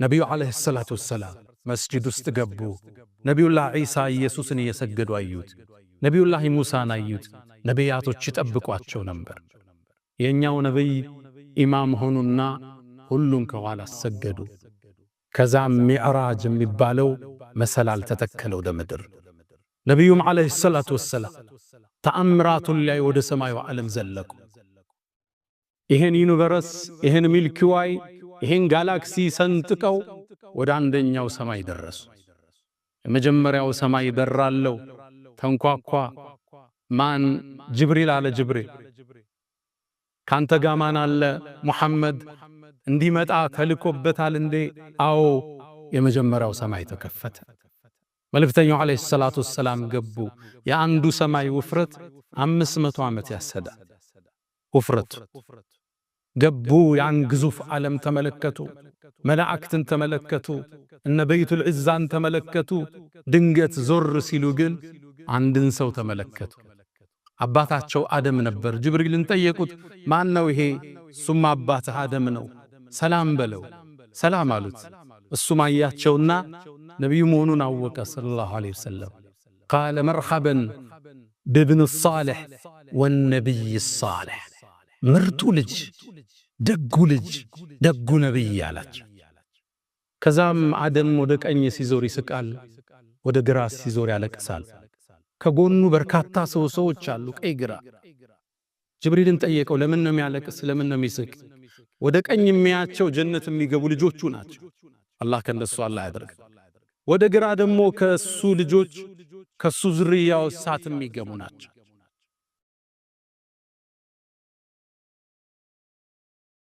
ነቢዩ ዓለይሂ ሰላቱ ወሰላም መስጂድ ውስጥ ገቡ። ነቢዩላህ ዒሳ ኢየሱስን እየሰገዱ አዩት። ነቢዩላህ ሙሳን አዩት። ነቢያቶች ይጠብቋቸው ነበር። የእኛው ነቢይ ኢማም ሆኑና ሁሉን ከኋላ አሰገዱ። ከዛም ሚዕራጅ የሚባለው መሰላል ተተከለ ወደ ምድር። ነቢዩም ዓለይሂ ሰላቱ ወሰላም ተአምራቱን ላይ ወደ ሰማዩ ዓለም ዘለቁ። ይሄን universe፣ ይሄን Milky Way፣ ይሄን ጋላክሲ ሰንጥቀው ወደ አንደኛው ሰማይ ደረሱ። የመጀመሪያው ሰማይ በር አለው። ተንኳኳ። ማን? ጅብሪል አለ። ጅብሪል፣ ካንተ ጋ ማን አለ? ሙሐመድ እንዲመጣ ተልኮበታል እንዴ? አዎ። የመጀመሪያው ሰማይ ተከፈተ። መልእክተኛው ዓለይሂ ሰላቱ ወሰላም ገቡ። የአንዱ ሰማይ ውፍረት 500 ዓመት ያሰዳል ውፍረቱ። ገቡ። ያን ግዙፍ ዓለም ተመለከቱ። መላእክትን ተመለከቱ። እነ በይቱል ዒዛን ተመለከቱ። ድንገት ዞር ሲሉ ግን አንድን ሰው ተመለከቱ። አባታቸው አደም ነበር። ጅብሪልን ጠየቁት፣ ማን ነው ይሄ? እሱም አባትህ አደም ነው፣ ሰላም በለው። ሰላም አሉት። እሱም አያቸውና ነቢዩ መሆኑን አወቀ ሰለላሁ ዐለይሂ ወሰለም። قال مرحبا بابن الصالح والنبي الصالح፣ ምርጡ ልጅ፣ ደጉ ልጅ፣ ደጉ ነቢይ አላቸው። ከዛም አደም ወደ ቀኝ ሲዞር ይስቃል፣ ወደ ግራ ሲዞር ያለቅሳል። ከጎኑ በርካታ ሰዎች አሉ፣ ቀኝ ግራ። ጅብሪልን ጠየቀው፣ ለምን ነው የሚያለቅስ? ለምን ነው የሚስቅ? ወደ ቀኝ የሚያቸው ጀነት የሚገቡ ልጆቹ ናቸው። አላህ ከነሱ አላህ ያደርግ። ወደ ግራ ደግሞ ከሱ ልጆች፣ ከሱ ዝርያው እሳት የሚገቡ ናቸው።